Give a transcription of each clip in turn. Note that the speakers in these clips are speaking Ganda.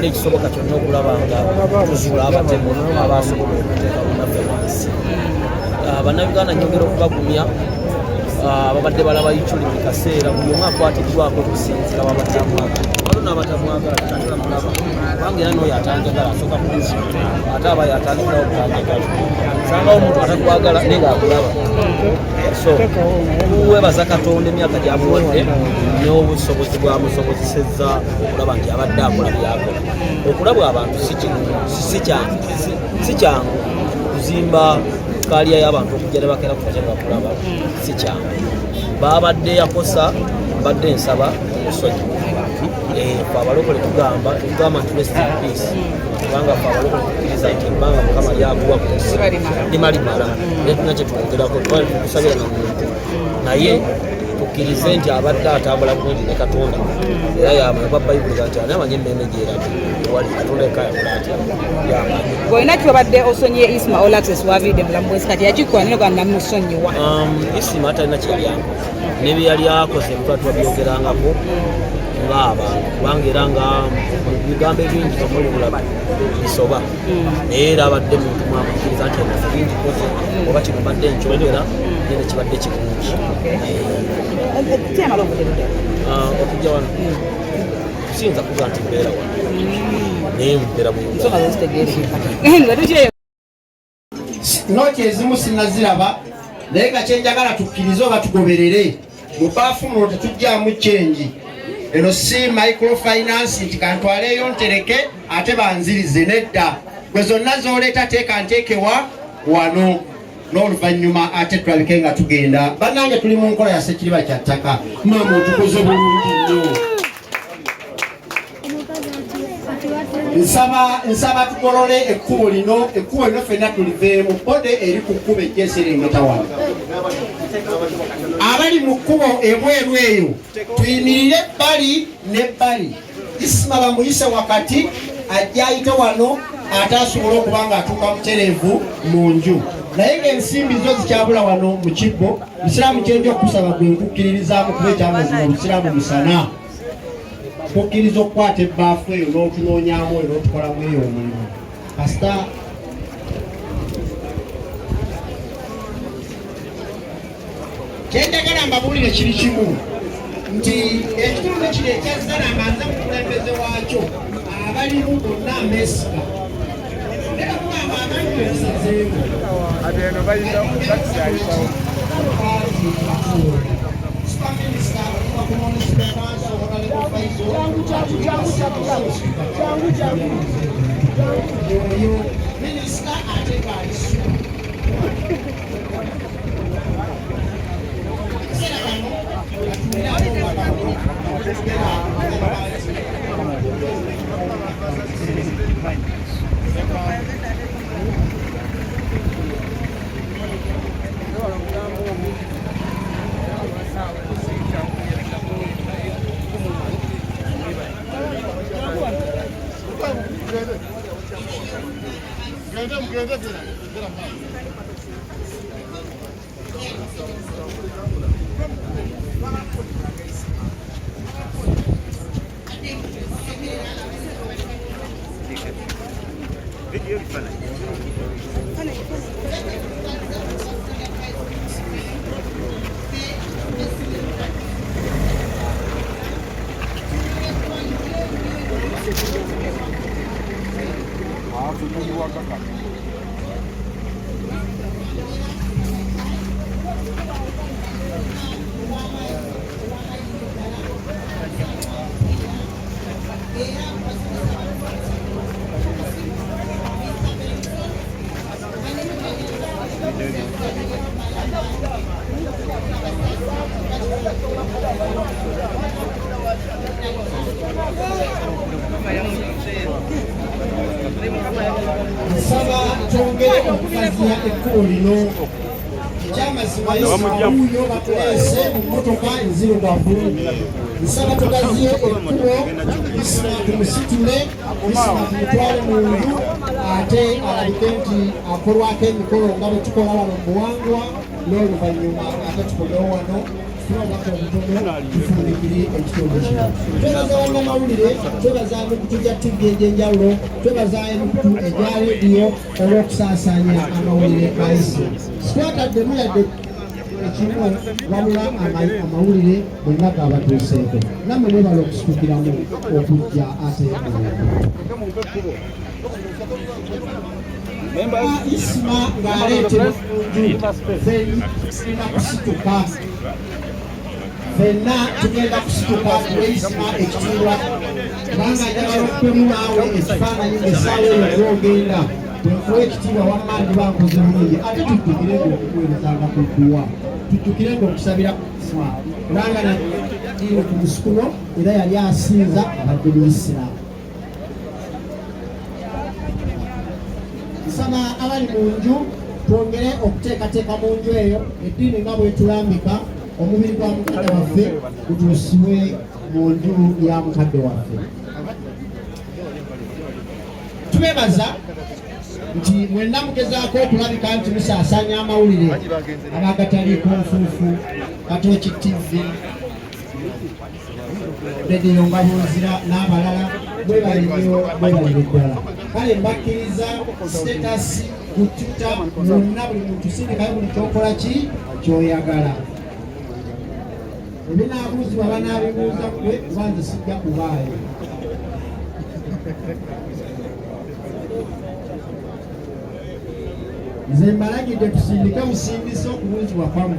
Tukole ekisoboka kyonna okulaba nga tuzuula abatemu abasobola okuteeka bannaffe wansi. Bannayuganda, nyongera okubagumya ababadde balaba Ichuli buli kaseera. Buli omu akwatiddwako okusinzira wabadde amwagala, waliwo n'abatamwagala, ate bamulaba, kubanga era n'oyo atanjagala asooka kubuzi, ate aba yatandikirawo okutanjagala. Sangawo omuntu atakwagala naye ng'akulaba. So tuwebaza Katonda emyaka gyamuwadde n'obusobozi bwamusobozesezza okulaba nti abadde akola byakola. Okulabwa abantu si kyangu. Kuzimba career y'abantu okujja ne bakera kujja ne bakulaba si kyangu. Babadde yakosa, mbadde nsaba omusonyi. Fe abalokole tugamba nti rest in peace, kubanga fe abalokole tukkiriza nti ebbanga Mukama lyakuwa ku nsi limalimala, naye tulina kyetwongerako, twali tukusabira na muntu, naye tukkirize nti abadde atambula bulungi ne Katonda, era yamanyi, kuba Bayibuli ga nti ani amanyi emmeeme gyeraga ewali Katonda yekka, yakola atya, yamanyi. Olina kyobadde osonyiye Isma All Access waviidde mulamu bwensi, kati yakikuwa nene gwa namusonyiwa? Isima talina kyeyali akoze, nebye yali akoze mutuba tubabyogerangako ng'abantu, kubanga era nga mu bigambo ebingi temuli bulabe bisoba, naye era abadde muntu mwamukkiriza nti eno bingi koze oba kino mbadde nkyogera, naye nekibadde kirungi. Kyamala obudde budde. Okujja wano siyinza kuga nti mbeera wano, naye mbeera mu Ensonga Uganda. zozitegeereka nga tukyeyo. Nooti ezimu sinaziraba, naye nga kyenjagala tukkirize oba tugoberere mu baafu muno, tetujjamu change. Eno si microfinance nti kantwaleeyo ntereke ate banzirize. Nedda, gwe zonna zoleeta teeka nteekewa wano, n'oluvannyuma ate tulabike nga tugenda. Bannange, tuli mu nkola ya sekiriba kya ttaka. Maama, otukoze bulungi nnyo. Nsaba tugolole ekkubo lino, ekkubo lino ffenna tuliveemu. Body eri ku kkubo ejja eserengeta wano. Abali mu kkubo ebweru eyo tuyimirire ebbali n'ebbali. Isima bamuyise wakati, ajja ayite wano, ate asobole okuba nga atuuka butereevu mu nju, naye ng'ensimbi zo zikyabula wano mu kibbo. Musiraamu, kyenja okukusaba gwe nkukkiririzaamu, kuba ekyamazima obusiraamu musana kukkiriza okukwata ebbaafu eyo n'otunoonyaamu eyo n'otukolamu eyo omulimu, kasita kyenjagala mbabuulire kiri kimu nti ekitundu kino ekyazzala nga nze mukulembeze waakyo, abalimu bonna ameesiga, era kugamba abantu bebisazeemu. Ate eno bayita takisi ayitawo. Super Minister okuva ku Municipal Council, Honorable Faisal oyo minisita ate ng'ali super. Akaseera kano katuwulire abo Mugende, mugende, gera, gera mu maaso. Afu tuli wakaka. Nsaba twongere okugaziya ekkubo lino. Ekyamazima, wuuyo batuleese mu mmotoka enzirugavu. Nsaba tugaziye ekkubo, Isima tumusitule, Isima tumutwale mu nju, ate alabike nti akolwako emikolo nga bwe tukola wano mu buwangwa, n'oluvannyuma ate tukomewo wano. Tufune obubaka obutono tufundikire ekitundu kino. Twebaza bannamawulire, twebaza emikutu gya TV egy'enjawulo, twebaza emikutu egya rediyo olw'okusaasaanya amawulire ga Isma. Sitwataddemu yadde ekimu, wabula amawulire mwenna gabatuuseeko. Nammwe mwebala okusitukiramu okujja ate. Isma ng'aleetebwa mu nju, ffenna kusituka, ffenna tugenda kusituka tuwe Isma ekitiibwa, kubanga njagala okupemu naawe ekifaananyi ng'essaawa eyo gwogenda bwenkuwa ekitiibwa. Wamma ndiba nkoze bulungi. Ate tujjukirenga okuweerezanga ku dduwa, tujjukirenga okusabira Isma, kubanga nadiini ku musikuno era yali asinza abadde Muisiraamu. Nsaba abali mu nju twongere okuteekateeka mu nju eyo, eddiini nga bwetulambika, omubiri gwa mukadde waffe gutuusibwe mu nju ya mukadde waffe. Tubebaza nti mwenna mugezaako okulabika nti musaasaanya amawulire, abagataliiko nfuufu, Katoki TV, Rediyo nga bunzira n'abalala, mwebale nnyo, mwebalire ddala. Kale mbakkiriza status ku Twitter mwonna, buli muntu sindikayo buli kyokola ki kyoyagala. Ebinaabuuzibwa banaabibuuza ggwe, kuba nze sijja kubaayo. Nze mbalagidde tusindike busindise okubuuzibwa kwammwe.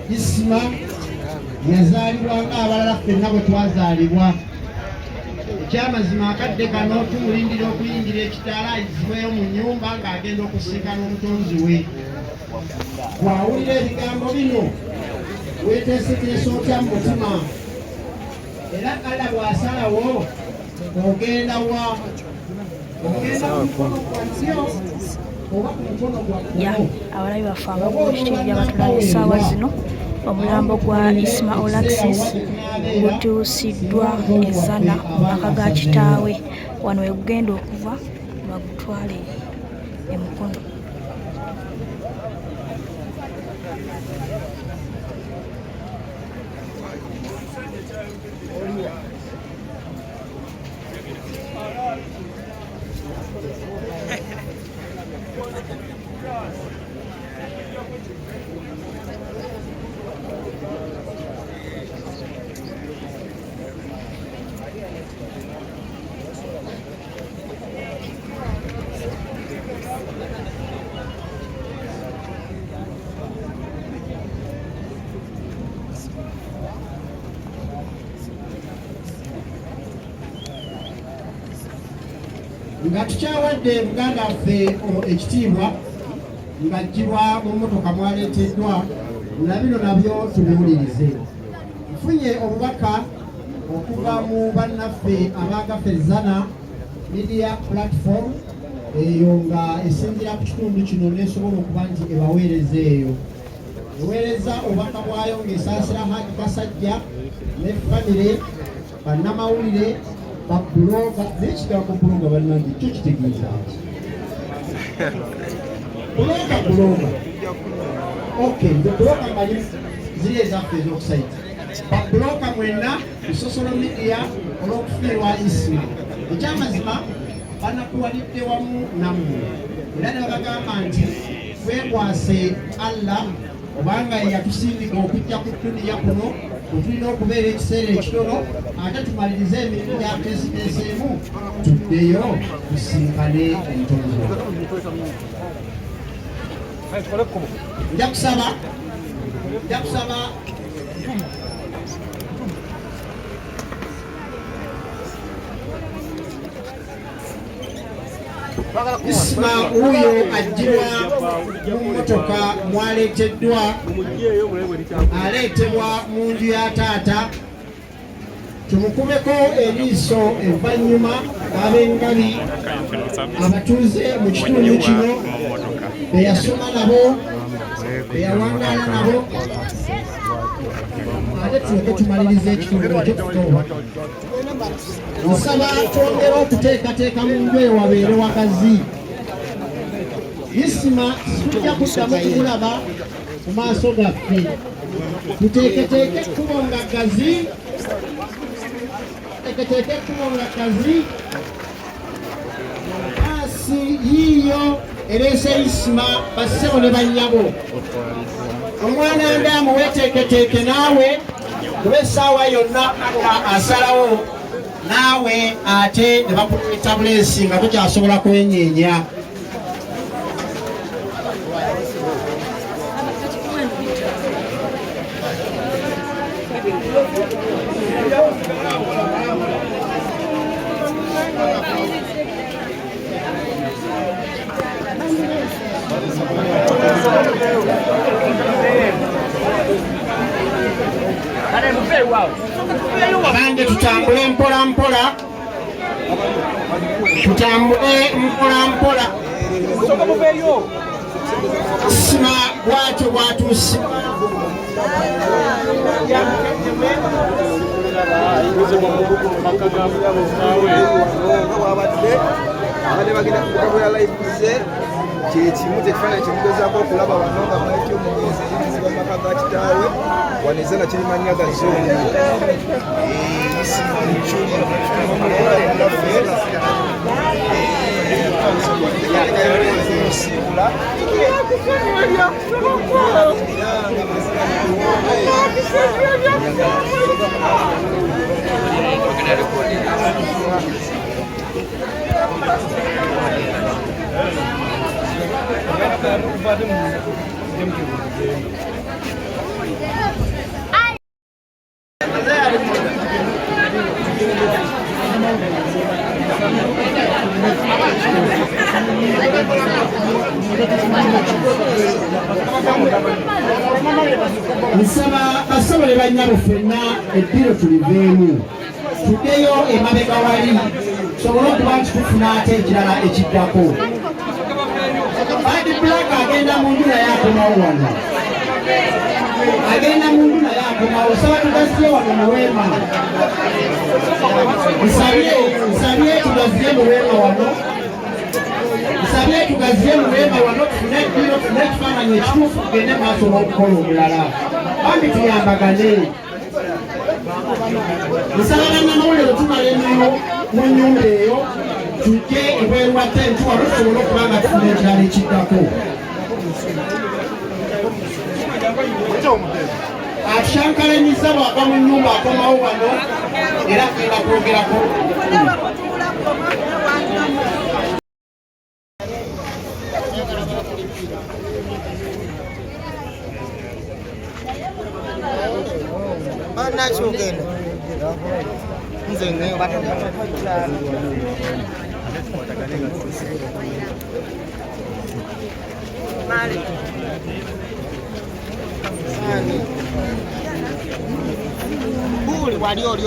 Isma yazaalibwa ng'abalala ffenna bwe twazaalibwa. Ekyamazima, akadde kano tumulindira okuyingira ekitaala, ayizibweyo mu nnyumba ng'agenda okusinkana omutonzi we. Bw'awulira ebigambo bino, weeteeseteese otya mu mutima? Era Allah bw'asalawo, ogenda wa? Ogenda ku mukono gwa ddyo oba ku mukono gwa Ya kkono? Abalabi baffe abakukitibya batulaba essaawa zino, omulambo gwa Isma Olaxess gutuusiddwa e Zzana mu maka ga kitaawe. Wano we gugenda okuva bagutwale e Mukono. Nga tukyawadde muganda waffe ekitiibwa ng'aggyibwa mu mmotoka mwaleeteddwa, na bino nabyo tubiwulirize. Nfunye obubaka okuva mu bannaffe abagaffe Zana Media Platform, eyo nga esinziira ku kitundu kino nesobola okuba nti ebaweereza, eyo eweereza obubaka bwayo ng'esaasira Haji Kasajja ne famire, bannamawulire, babuloga. Naye ekigambo blogger, bannange, kyo kitegeeza ki? Blogger, blogger, okay, nze blogger manyi ziri ezaffe ez'okusaiti. Babuloga mwenna ku social media olw'okufiirwa Isma, ekyamazima banakuwalidde wamu nammwe, era ne babagamba nti twekwase Allah, obanga ye yatusindika okujja ku duniya kuno bwe tulina okubeera ekiseera ekitono, ate tumalirize emirimu gyateesiteeseemu, tuddeyo tusinkane omutonzi waffe. Nja kusaba, nja kusaba Isma wuuyo ajjibwa mu mmotoka mwaleeteddwa, aleetebwa mu nju ya taata. Tumukubeko eriiso evvannyuma ab'engabi abatuuze mu kitundu kino be yasoma nabo, be yawangaala nabo, ate tuleke tumalirize ekitundu ekyo tutoba. Nsaba twongere okuteekateeka mu nju eyo wabeere wagazi. Isma tujja kuddamu kumulaba mu maaso gaffe. Tuteeketeeke ekkubo nga ggazi, tuteeketeeke ekkubo nga ggazi. Baasi yiiyo ereese Isma, bassebo ne bannyabo. Omwana ndaamu weeteeketeeke naawe, kuba essaawa yonna Allah asalawo naawe ate ne bakuleeta buleesi nga tokyasobola kwenyeenya. Abange tutambule mpola mpola, tutambule mpola mpola. Sima bwatyo bwatuuse. Abadde bagenda kugabula live ze kyekimu kyekifaananyi kyemugezaako okulaba wano nga maiti omugenzi yingizibwa mu maka ga kitaawe wano ezana kiri manyaga zooni isima muculi naffe musiibula. Nsaba bassebo ne bannyabo ffenna eddiro tuliveemu, tuddeyo emabega wali tusobole okuba nti tufuna ate ekirala ekiddako. Bad Black agenda mu nju naye akomawo wano, agenda mu nju naye akomawo. Saba tugaziye wano mu weema, nsabye, nsabye tugaziye mu weema wano, nsabye tugaziye mu weema wano, tufune eddiro, tufune ekifaananyi ekituufu, tugende maaso n'okukola omulala. Bambi tuyambagane. Nsaba bannamawulire tumala emirimu mu nnyumba eyo, tujje ebweru wa tenti wano tusobole okuba nga tufuna ekirala ekiddako. Atushankalanyiza bw'ava mu nnyumba akomawo wano era agenda kwogerako. Nakyogenda nze buli wali oli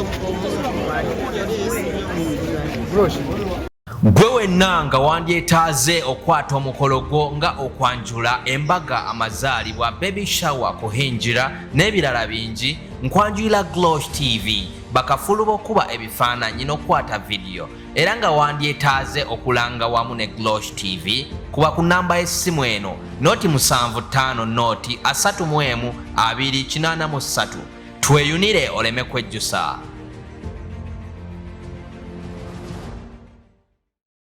Gwe wenna nga wandyetaaze okwata omukolo gwo nga okwanjula, embaga, amazaalibwa, baby shower, kuhinjira n'ebirala bingi, nkwanjulira Glosh TV, bakafulu b'okuba ebifaananyi n'okukwata vidiyo. Era nga wandyetaaze okulanga wamu ne Glosh TV, kuba ku nnamba y'essimu eno, noti musanvu ttaano noti asatu mu emu abiri kinaana mu ssatu. Tweyunire oleme kwejjusa.